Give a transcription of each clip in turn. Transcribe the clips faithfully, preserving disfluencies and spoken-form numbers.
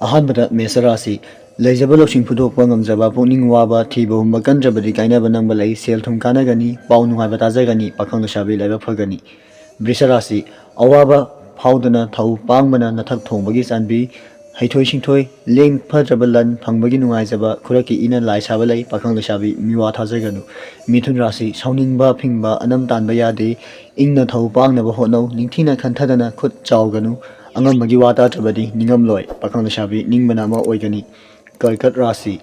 ꯑꯍꯥꯟꯕꯗ ꯃꯦꯁ ꯔꯥꯁꯤ꯫ ꯂꯩꯖꯕ ꯂꯧꯁꯤꯡ ꯐꯨꯗꯣꯛꯄ ꯉꯝꯖꯕ, ꯄꯨꯛꯅꯤꯡ ꯋꯥꯕ, ꯊꯤꯕ ꯍꯨꯝꯕ ꯀꯟꯗ꯭ꯔꯕꯗꯤ ꯀꯥꯏꯅꯕ ꯅꯪꯕ ꯂꯩ, ꯁꯦꯜ ꯊꯨꯝ ꯀꯥꯟꯅꯒꯅꯤ, ꯄꯥꯎ ꯅꯨꯡꯉꯥꯏꯕ ꯇꯥꯖꯒꯅꯤ, ꯄꯥꯈꯪ ꯂꯩꯁꯥꯕꯤ ꯂꯥꯏꯕꯛ ꯐꯒꯅꯤ꯫ ꯕ꯭ꯔꯤꯁ ꯔꯥꯁꯤ꯫ ꯑꯋꯥꯕ ꯐꯥꯎꯗꯅ ꯊꯧ ꯄꯥꯡꯕꯅ ꯅꯊꯛ ꯊꯣꯡꯕꯒꯤ ꯆꯥꯟꯕꯤ, ꯍꯩꯊꯣꯏ ꯁꯤꯡꯊꯣꯏ, ꯂꯦꯡ ꯐꯗ꯭ꯔꯕ ꯂꯟ ꯐꯪꯕꯒꯤ ꯅꯨꯡꯉꯥꯏꯖꯕ, ꯈꯨꯔꯛꯀꯤ ꯏꯅ ꯂꯥꯏ ꯁꯥꯕ ꯂꯩ, ꯄꯥꯈꯪ ꯂꯩꯁꯥꯕꯤ ꯃꯤꯋꯥ ꯊꯥꯖꯒꯅꯨ꯫ ꯃꯤꯊꯨꯟ ꯔꯥꯁꯤ꯫ ꯁꯥꯎꯅꯤꯡꯕ ꯐꯤꯡꯕ ꯑꯅꯝ ꯇꯥꯟꯕ ꯌꯥꯗꯦ, ꯏꯪꯅ ꯊꯧ ꯄꯥꯡꯅꯕ ꯍꯣꯠꯅꯧ, ꯅꯤꯡꯊꯤꯅ ꯈꯟꯊꯗꯅ ꯈꯨꯠ ꯆꯥꯎꯒꯅꯨ, ꯑꯉꯝꯕꯒꯤ ꯋꯥ ꯇꯥꯗ꯭ꯔꯕꯗꯤ ꯅꯤꯡꯉꯝꯂꯣꯏ, ꯄꯥꯈꯪ ꯂꯩꯁꯥꯕꯤ ꯅꯤꯡꯕꯅ ꯑꯃ ꯑꯣꯏꯒꯅꯤ꯫ ꯀꯔꯀꯠ ꯔꯥꯁꯤ꯫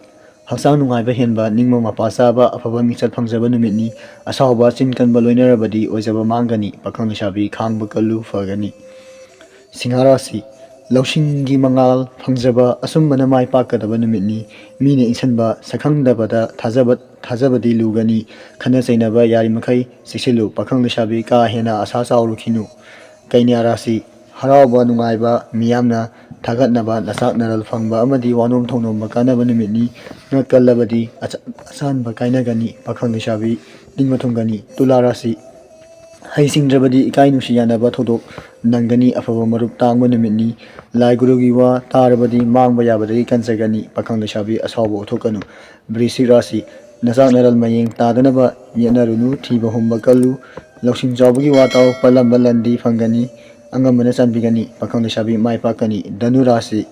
ꯍꯛꯆꯥꯡ ꯅꯨꯡꯉꯥꯏꯕ ꯍꯦꯟꯕ, ꯅꯤꯡꯕ ꯃꯄꯥ ꯆꯥꯕ, ꯑꯐꯕ ꯃꯤꯡꯆꯠ ꯐꯪꯖꯕ ꯅꯨꯃꯤꯠꯅꯤ꯫ ꯑꯁꯥꯎꯕ, ꯆꯤꯟ ꯀꯟꯕ ꯂꯣꯏꯅꯔꯕꯗꯤ ꯑꯣꯏꯖꯕ ꯃꯥꯡꯒꯅꯤ, ꯄꯥꯈꯪ ꯂꯩꯁꯥꯕꯤ ꯈꯥꯡꯕ ꯀꯜꯂꯨ, ꯐꯒꯅꯤ꯫ ꯁꯤꯡꯍꯥ ꯔꯥꯁꯤ꯫ ꯂꯧꯁꯤꯡꯒꯤ ꯃꯉꯥꯜ ꯐꯪꯖꯕ, ꯑꯆꯨꯝꯕꯅ ꯃꯥꯏ ꯄꯥꯛꯀꯗꯕ ꯅꯨꯃꯤꯠꯅꯤ꯫ ꯃꯤꯅ ꯏꯟꯁꯤꯟꯕ, ꯁꯛꯈꯪꯗꯕꯗ ꯊꯥꯖꯕ, ꯊꯥꯖꯕꯗꯤ ꯂꯨꯒꯅꯤ꯫ ꯈꯠꯅ ꯆꯩꯅꯕ ꯌꯥꯔꯤꯃꯈꯩ ꯆꯦꯛꯁꯤꯜꯂꯨ, ꯄꯥꯈꯪ ꯂꯩꯁꯥꯕꯤ ꯀꯥ ꯍꯦꯟꯅ ꯑꯁꯥ ꯆꯥꯎꯔꯨꯈꯤꯅꯨ꯫ ꯀꯩꯅ꯭ꯌꯥ ꯔꯥꯁꯤ꯫ ꯍꯔꯥꯎꯕ ꯅꯨꯡꯉꯥꯏꯕ, ꯃꯤꯌꯥꯝꯅ ꯊꯥꯒꯠꯅꯕ, ꯅꯆꯥꯛ ꯅꯔꯜ ꯐꯪꯕ ꯑꯃꯗꯤ ꯋꯥꯅꯣꯝ ꯊꯧꯅꯣꯝꯕ ꯀꯥꯟꯅꯕ ꯅꯨꯃꯤꯠꯅꯤ꯫ ꯉꯛ ꯀꯜꯂꯕꯗꯤ ꯑꯆ-, ꯑꯆꯥꯟꯕ ꯀꯥꯏꯅꯒꯅꯤ, ꯄꯥꯈꯪ ꯂꯩꯁꯥꯕꯤ ꯅꯤꯡꯕ ꯊꯨꯡꯒꯅꯤ꯫ ꯇꯨꯂꯥ ꯔꯥꯁꯤ꯫ ꯍꯩꯁꯤꯡꯗ꯭ꯔꯕꯗꯤ ꯏꯀꯥꯏ ꯅꯨꯡꯁꯤ ꯌꯥꯅꯕ ꯊꯧꯗꯣꯛ ꯅꯪꯒꯅꯤ, ꯑꯐꯕ ꯃꯔꯨꯞ ꯇꯥꯡꯕ ꯅꯨꯃꯤꯠꯅꯤ꯫ ꯂꯥꯏ ꯒꯨꯔꯨꯒꯤ ꯋꯥ ꯇꯥꯔꯕꯗꯤ ꯃꯥꯡꯕ ꯌꯥꯕꯗꯒꯤ ꯀꯟꯖꯒꯅꯤ, ꯄꯥꯈꯪ ꯂꯩꯁꯥꯕꯤ ꯑꯁꯥꯎꯕ ꯎꯠꯊꯣꯛꯀꯅꯨ꯫ ꯕ꯭ꯔꯤꯁꯤꯛ ꯔꯥꯁꯤ꯫ ꯅꯆꯥꯛ ꯅꯔꯜ ꯃꯌꯦꯡ ꯇꯥꯗꯅꯕ ꯌꯦꯠꯅꯔꯨꯅꯨ, ꯊꯤꯕ ꯍꯨꯝꯕ ꯀꯜꯂꯨ꯫ ꯂꯧꯁꯤꯡ ꯆꯥꯎꯕꯒꯤ ꯋꯥ ꯇꯥꯎ, ꯄꯜꯂꯝꯕ ꯂꯟꯗꯤ ꯐꯪꯒꯅꯤ, ꯑꯉꯝꯕꯅ ꯆꯥꯟꯕꯤꯒꯅꯤ, ꯄꯥꯈꯪ ꯂꯩꯁꯥꯕꯤ ꯃꯥꯏ ꯄꯥꯛꯀꯅꯤ꯫ ꯙꯅꯨ ꯔꯥꯁꯤ꯫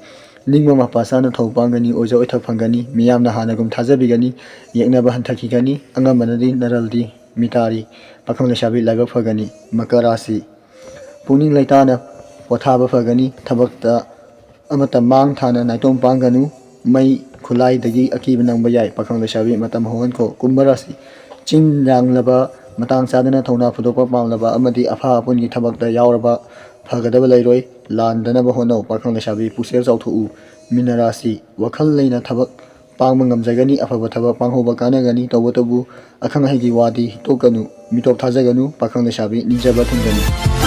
ꯅꯤꯡꯕ ꯃꯄꯥ ꯆꯥꯅ ꯊꯧ ꯄꯥꯡꯒꯅꯤ, ꯑꯣꯏꯖ ꯑꯣꯏꯊꯛ ꯐꯪꯒꯅꯤ, ꯃꯤꯌꯥꯝꯅ ꯍꯥꯟꯅꯒꯨꯝ ꯊꯥꯖꯕꯤꯒꯅꯤ, ꯌꯦꯛꯅꯕ ꯍꯟꯊꯈꯤꯒꯅꯤ, ꯑꯉꯝꯕꯅꯗꯤ ꯅꯔꯜꯗꯤ ꯃꯤꯇꯥꯔꯤ, ꯄꯥꯈꯪ ꯂꯩꯁꯥꯕꯤ ꯂꯥꯏꯕꯛ ꯐꯒꯅꯤ꯫ ꯃꯀꯔ ꯔꯥꯁꯤ꯫ ꯄꯨꯛꯅꯤꯡ ꯂꯩꯇꯥꯅ ꯄꯣꯊꯥꯕ ꯐꯒꯅꯤ, ꯊꯕꯛꯇ ꯑꯃꯠꯇ ꯃꯥꯡ ꯊꯥꯅ ꯅꯥꯏꯇꯣꯝ ꯄꯥꯡꯒꯅꯨ꯫ ꯃꯩ ꯈꯨꯠꯂꯥꯏꯗꯒꯤ ꯑꯀꯤꯕ ꯅꯪꯕ ꯌꯥꯏ, ꯄꯥꯈꯪ ꯂꯩꯁꯥꯕꯤ ꯃꯇꯝ ꯍꯧꯍꯟꯈꯣ꯫ ꯀꯨꯝꯚ ꯔꯥꯁꯤ꯫ ꯆꯤꯟ ꯌꯥꯡꯂꯕ, ꯃꯇꯥꯡ ꯆꯥꯗꯅ ꯊꯧꯅꯥ ꯐꯨꯗꯣꯛꯄ ꯄꯥꯝꯂꯕ ꯑꯃꯗꯤ ꯑꯐ ꯑꯄꯨꯟꯒꯤ ꯊꯕꯛꯇ ꯌꯥꯎꯔꯕ ꯐꯒꯗꯕ ꯂꯩꯔꯣꯏ꯫ ꯂꯥꯟꯗꯅꯕ ꯍꯣꯠꯅꯧ, ꯄꯥꯈꯪ ꯂꯩꯁꯥꯕꯤ ꯄꯨꯛꯆꯦꯜ ꯆꯥꯎꯊꯣꯛꯎ꯫ ꯃꯤꯅ ꯔꯥꯁꯤ꯫ ꯋꯥꯈꯜ ꯂꯩꯅ ꯊꯕꯛ ꯄꯥꯡꯕ ꯉꯝꯖꯒꯅꯤ, ꯑꯐꯕ ꯊꯕꯛ ꯄꯥꯡꯍꯧꯕ ꯀꯥꯟꯅꯒꯅꯤ, ꯇꯧꯕꯇꯕꯨ ꯑꯈꯪ ꯑꯍꯩꯒꯤ ꯋꯥꯗꯤ ꯇꯣꯛꯀꯅꯨ, ꯃꯤꯇꯣꯞ ꯊꯥꯖꯒꯅꯨ, ꯄꯥꯈꯪ ꯂꯩꯁꯥꯕꯤ ꯅꯤꯡꯖꯕ ꯊꯨꯡꯒꯅꯤ꯫